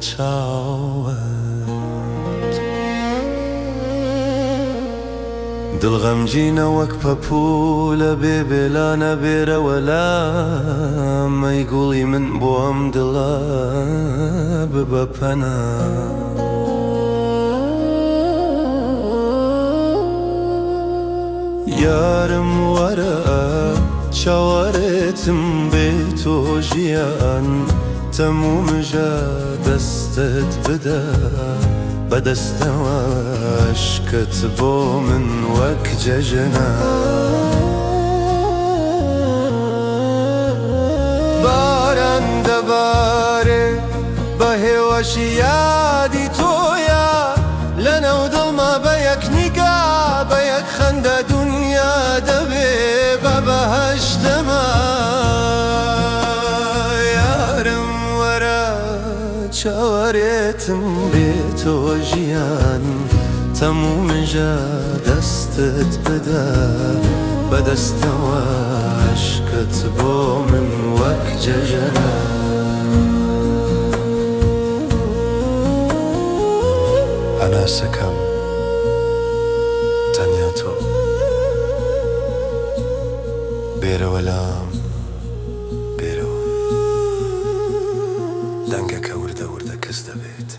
چاوت. دڵ غەمگینە وەک پەپوولە بێ بێلانە بێرەوە لام ئەی گوڵی من بۆ ئەم دڵە ببە پەنا. یارم وەرە چاوەرێتم بێ تۆ ژیان تەموو مژە دەستت بدە بەدەستەوە ئەشکت بۆ من وەک جەژنە. باران دەبارێ بە هێواشی یادی تۆیە لەناو دڵما بە یەک نیگا بە یەک خەندە دونیا دەبێ بە بەهەشتما یارم وەرە چاوەرێتم بێ تۆ ژیان تەموو مژە دەستت بدە بەدەستەوە عەشقت بۆ من وەک جەژنە. هەناسەکەم تەنیا تۆ بێرەوە لام بێرەوە. دەنگەکە وردە وردە کز دەبێت.